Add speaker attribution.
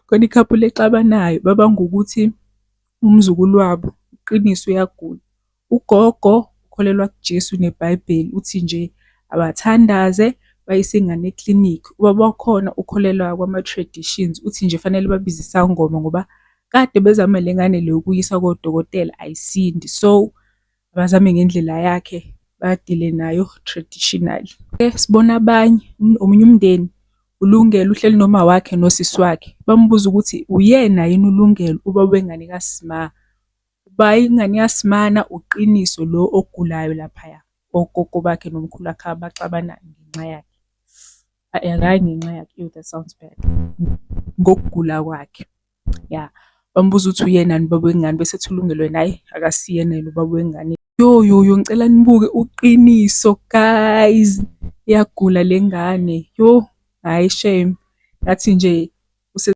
Speaker 1: Khona i-couple exabanayo babanga ukuthi umzukulu wabo, uQiniso, uyagula. Ugogo ukholelwa kuJesu neBhayibheli, uthi nje abathandaze bayise ingane eklinikhi. Ubaba wakhona ukholelwa kwama-traditions, uthi nje fanele babize isangoma ngoba kade bezama le ngane le ukuyisa kodokotela ayisindi. So, abazame ngendlela yakhe badile nayo traditionally. Sibona abanye, omunye umndeni, uLungelo uhleli noma wakhe nosisi wakhe. Bambuza ukuthi uyena yini uLungelo ubaba wengane kaSma. Uba ingane yaSmana uQiniso lo ogulayo laphaya, ogogo bakhe nomkhulu wakhe abaxabana ngenxa yakhe. Hhayi ngenxa yakhe, ew that sounds bad. Ngokugula kwakhe, ya. Bambuza ukuthi uyena yini ubaba wengane bese ethi uLungelo yena hhayi akasiyena yena ubaba wengane. Yo yo yo, ngicela nibuke uQiniso guys, iyagula le ngane, yo hhayi shame. Ngathi nje